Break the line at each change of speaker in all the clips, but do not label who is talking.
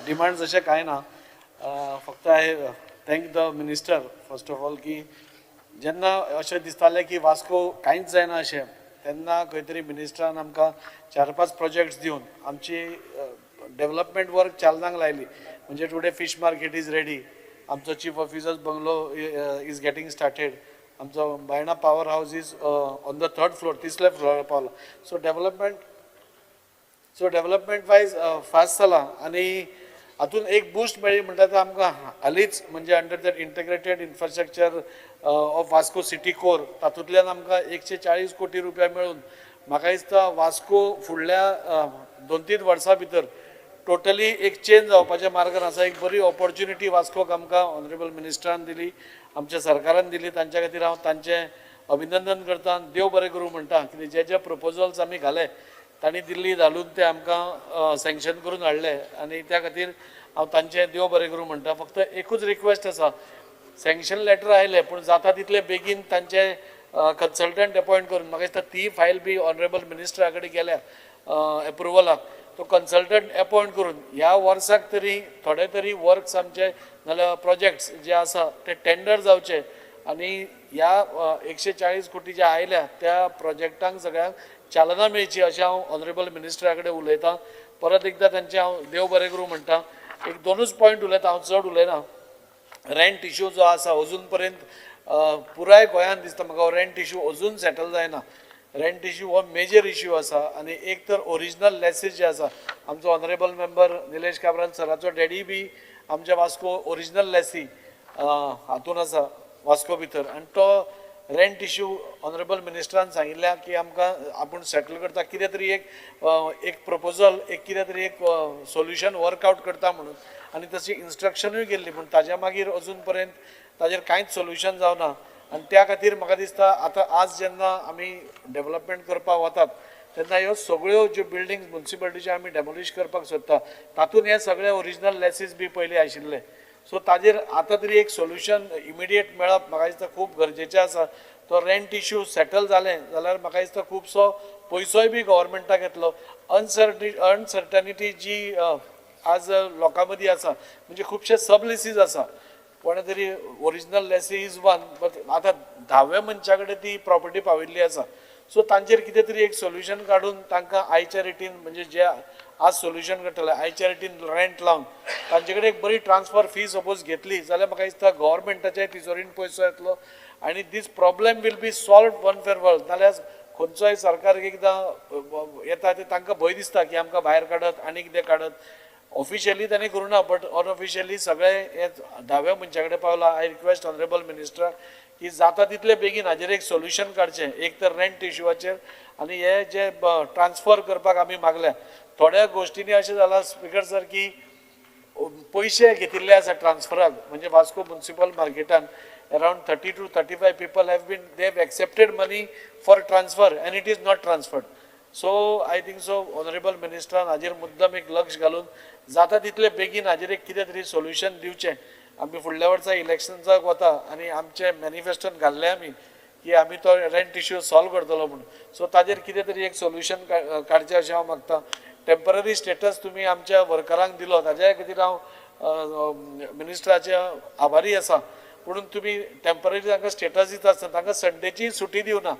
Demands अशें कांय ना. फक्त I thank the minister first of all की जेन्ना अशें दिसतालें की वास्को कांयच जायना अशें, तेन्ना खंय तरी मिनिस्टरान आमकां चार पांच प्रोजेक्ट्स दिवन आमची डेवलपमेंट वर्क चालनाक लायली. म्हणजे today fish market is ready, आमचो chief officer's bungalow is getting started, आमचो Baina power house is on the third floor, तिसऱ्या फ्लोरार पावला. So development wise fast जाला आनी हातून एक बूस्ट मेळ्ळी म्हणटा ते आमकां हालींच, म्हणजे under that integrated infrastructure of Vasco city core, तातूंतल्यान आमकां 140 कोटी रुपया मेळून म्हाका दिसता वास्को फुडल्या 2-3 वर्सां भितर टोटली एक चेंज जावपाच्या मार्गान आसा. एक बरी ऑपॉर्च्युनिटी वास्कोक आमकां ऑनरेबल मिनिस्टरान दिली, आमच्या सरकारान दिली. तांच्या खातीर हांव तांचें अभिनंदन करता आनी देव बरें करूं म्हणटा. कित्याक जे जे प्रपोजल्स आमी घाले, तांणी दिल्ली घालून ते आमकां सँक्शन करून हाडले आनी त्या खातीर हांव तांचें देव बरें करूं म्हणटा. फक्त एकूच रिक्वेस्ट आसा, सँक्शन लेटर आयलें पूण जाता तितले बेगीन तांचे कन्सल्टंट अपॉयंट करून, म्हाका दिसता ती फायल बी ऑनरेबल मिनिस्टरा कडेन गेल्या एप्रुवलाक, तो कन्सल्टंट अपॉयंट करून ह्या वर्साक तरी थोडे तरी वर्क्स आमचे नाल्यार प्रोजेक्ट्स जे आसा ते टेंडर जावचे आनी ह्या 140 कोटी जे आयल्या त्या प्रोजेक्टांक सगळ्यांक चालना मेळची अशें हांव ऑनरेबल मिनिस्टरा कडेन उलयतां. परत एकदां तांचें हांव देव बरें करूं म्हणटा. एक दोनूच पॉयंट उलयता हांव, चड उलयना. रेंट इशू जो आसा, अजून पर्यंत पुराय गोंयांत दिसता म्हाका रेंट इशू अजून सेटल जायना. रेंट इशू हो मेजर इशू आसा आनी एक तर ओरिजिनल लेसीस जे आसा, आमचो ऑनरेबल मेंबर निलेश काब्राल सराचो डॅडी बी आमच्या वास्को ओरिजिनल लेसी हातून आसा वास्को भितर आनी तो रेंट इशू ऑनरेबल मिनिस्टरान सांगिल्ल्या की आमकां आपूण सेटल करता, कितें तरी एक प्रपोजल, एक कितें तरी एक सोल्युशन वर्कआवट करता म्हणून आनी तशी इन्स्ट्रक्शनूय गेल्ली, पूण ताज्या मागीर अजून पर्यंत ताजेर कांयच सोल्युशन जावना. आनी त्या खातीर म्हाका दिसता आतां आज जेन्ना आमी डेवलपमेंट करपाक वतात तेन्ना ह्यो सगळ्यो ज्यो बिल्डींग मुन्सिपालिटीच्यो आमी डेमोलिश करपाक सोदता, तातूंत हे सगळे ओरिजिनल लेसीस बी पयलीं आशिल्ले. सो ताजेर आतां तरी एक सोल्युशन इमिडिएट मेळप म्हाका दिसता खूब गरजेचें आसा. तो रेंट इशू सेटल जालें जाल्यार म्हाका दिसता खुबसो पयसोय बी गव्हर्मेंटाक येतलो. अनसर्टनिटी जी आज लोकां मदीं आसा, म्हणजे खुबशे सब लेसीस आसा, कोणे तरी original lessee is one, but आतां धाव्या मनशा कडेन ती प्रॉपर्टी पाविल्ली आसा. सो तांचेर कितें तरी एक सोल्युशन काडून तांकां आयच्या रेटीन, म्हणजे जे आज सोल्युशन काडटले, आयच्या रेटीन रेंट लावन तांचे कडेन एक बरी ट्रान्सफर फी सपोज घेतली जाल्यार म्हाका दिसता गव्हर्मेंटाच्या तिजोरीन पयसो येतलो आनी this problem will be solve one for all. नाल्यार खंयचोय सरकार एकदां येता ते तांकां भंय दिसता की आमकां भायर काडत आनी कितें काडत. ऑफिशियली तांणी करूं ना, बट अनऑफिशियली सगळे हे धाव्या मनशा कडेन पावला. I request honourable minister की जाता तितले बेगीन हाजेर एक सोल्युशन काडचें, एक तर रेंट इशुवाचेर आनी हे जे ट्रान्सफर करपाक आमी मागल्या. थोड्या गोश्टींनी अशें जालां स्पिकर सर की पयशे घेतिल्ले आसा ट्रान्सफराक, म्हणजे वास्को मुन्सिपल मार्केटान around 30 to 35 people have been they have accepted money for transfer and it is not transferred. So I think so honourable मिनिस्टरान हाजेर मुद्दम एक लक्ष घालून जाता तितले बेगीन हाजेर एक कितें तरी सोल्युशन दिवचें. आमी फुडल्या वर्सा इलेक्शन्साक वता आनी आमचे मॅनिफेस्टोन घाल्ले आमी की आमी तो रेंट इश्यू सॉल्व करतलो म्हणून. सो ताजेर कितें तरी एक सोल्युशन काडचें अशें हांव मागता. टेंपररी स्टेटस तुमी आमच्या वर्करांक दिलो, ताज्या खातीर हांव मिनिस्टराचे आभारी आसा. पुणून तुमी टेंपररी तांकां स्टेटस दिता आसतना तांकां संडेची सुटी दिवना.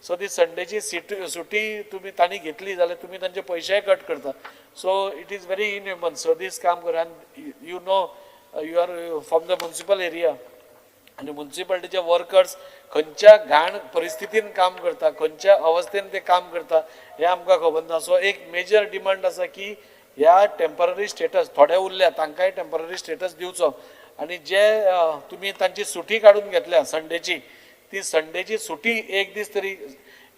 सो ती संडेची सुटी तुमी तांणी घेतली जाल्यार तुमी तांचे पयशेय कट करता. So it is very inhuman. स दीस काम कर आनी you know you are from the municipal area आनी मुन्सिपालिटीचे वर्कर्स खंयच्या घाण परिस्थितीन काम करता, खंयच्या अवस्थेन ते काम करता हें आमकां खबर ना. सो एक मेजर डिमांड आसा की ह्या टेंपररी स्टेटस थोडे उरल्या तांकांय टेंपररी स्टेटस दिवचो आनी जे तुमी तांची सुटी काडून घेतल्या संडेची, ती संडेची सुटी एक दीस तरी,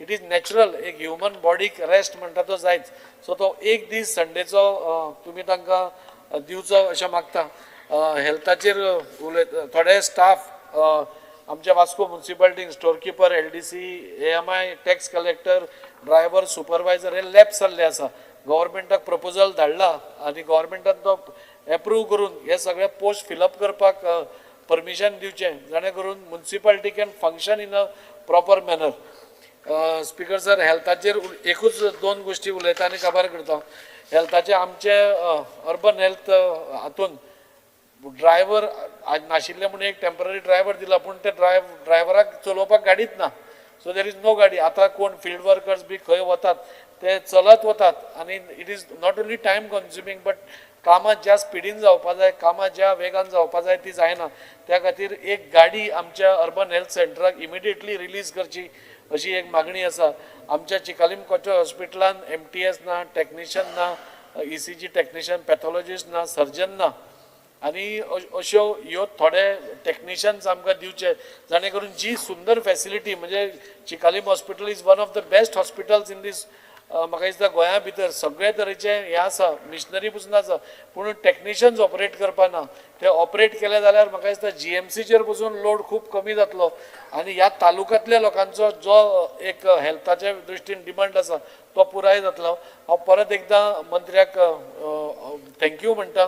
it is natural, एक ह्युमन बॉडीक रेस्ट म्हणटा तो जायच. सो तो एक दीस संडेचो तुमी तांकां दिवचो अशें मागता. हेल्थाचेर उलयत, थोडे स्टाफ आमच्या वास्को मुन्सिपालिटीन store keeper, LDC, AMI, tax collector, driver, supervisor हे लॅप्स जाल्ले आसा. गव्हर्मेंटाक प्रपोजल धाडला आनी गव्हर्मेंटान तो एप्रूव करून हे सगळे पोस्ट फिलअप करपाक परमिशन दिवचें, जाणे करून municipality can function in a proper manner. Speaker sir, हेल्थाचेर एकूच दोन गोश्टी उलयता आनी काबार करता. हेल्थाचे आमचे अर्बन हेल्थ हातून ड्रायव्हर नाशिल्ले म्हणून एक टेंपररी ड्रायव्हर दिला, पूण ते ड्रायव्हराक चलोवपाक गाडीच ना. सो there is no गाडी. आतां कोण फिल्ड वर्कर्स बी खंय वतात ते चलत वतात आनी it is not only time consuming but कामां ज्या स्पिडीन जावपा जाय, कामां ज्या वेगान जावपा जाय ती जायना. त्या खातीर एक गाडी आमच्या अर्बन हेल्थ सेंटराक इमिडिएटली रिलीज करची अशी एक मागणी आसा. आमच्या चिकालीम कोचो हॉस्पिटलान एमटीएस ना, टॅक्निशियन ना, ईसीजी टॅक्निशियन, पॅथॉलॉजिस्ट ना, सर्जन ना आनी अश्यो ह्यो थोडे टॅक्निशियन्स आमकां दिवचे, जाणे करून जी सुंदर फॅसिलिटी, म्हणजे Chicalim hospital is one of the best hospitals in this, म्हाका दिसता गोंया भितर सगळे तरेचे हें आसा, मिशनरी पसून आसा, पूण टॅक्निशियन्स ऑपरेट करपा ना. ते ऑपरेट केले जाल्यार म्हाका दिसता जीएमसीचेर पसून लोड खूब कमी जातलो आनी ह्या तालुक्यांतल्या लोकांचो जो एक हेल्थाच्या दृश्टीन डिमांड आसा तो पुराय जातलो. हांव परत एकदां मंत्र्याक thank you म्हणटा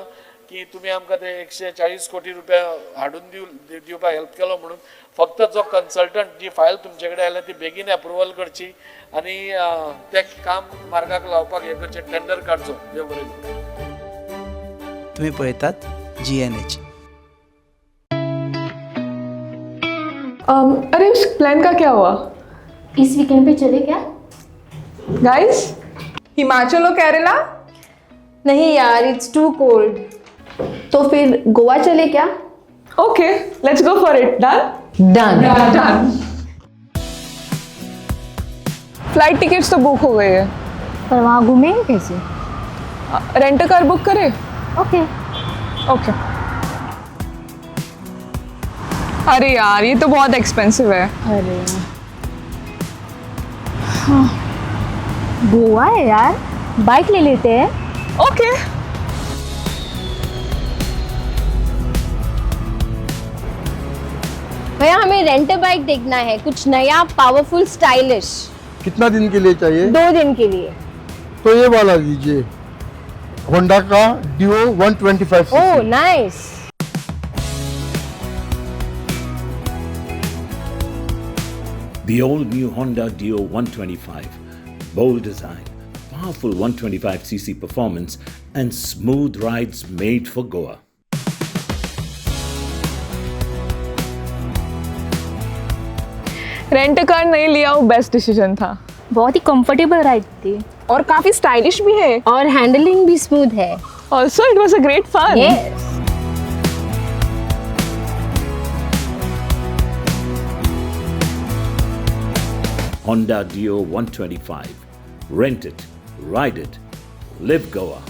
की तुमी आमकां ते 140 कोटी रुपया हाडून दिवपाक हेल्प केलो म्हणून. फक्त जो कन्सल्टंट जी फायल तुमचे कडेन आयल्या ती बेगीन एप्रुवल करची आनी तें काम मार्गाक लावपाक हें करचें, टेंडर काडचो. देव बरें करूं.
तुम्ही पळयतात जीएनएच.
अरे, उस प्लान का क्या हुआ?
इस वीकेंड पे चले क्या?
गाइस, हिमाचल और केरला?
नहीं यार, it's too cold.
तो फिर गोवा चले क्या?
Okay, let's go for it. Done.
Done.
Done. Flight tickets तो बुक हो गई है.
पर वहाँ घूमेंगे कैसे?
रेंट कार बुक करे?
ओके.
ओके. अरे यार, ये तो बहुत एक्सपेंसिव है.
अरे हाँ, गोवा है यार, बाइक ले लेते हैं.
ओके.
भैया, हमें रेंट बाइक देखना है, कुछ नया, पावरफुल, स्टाइलिश.
कितना दिन के लिए चाहिए?
2 दिन के लिए.
तो ये वाला लीजिए, होंडा का डिओ 125.
ओह, nice.
The all new Honda Dio 125. Bold design, powerful 125cc performance, and smooth rides made for Goa.
Rent car नहीं लिया, वो बेस्ट डिसीजन था.
बहुत ही कंफर्टेबल राइड थी.
और काफी स्टाइलिश भी है.
और हैंडलिंग भी स्मूथ है.
Also, it was a great fun.
Yes.
Honda Dio 125. Rent it, ride it, live Goa.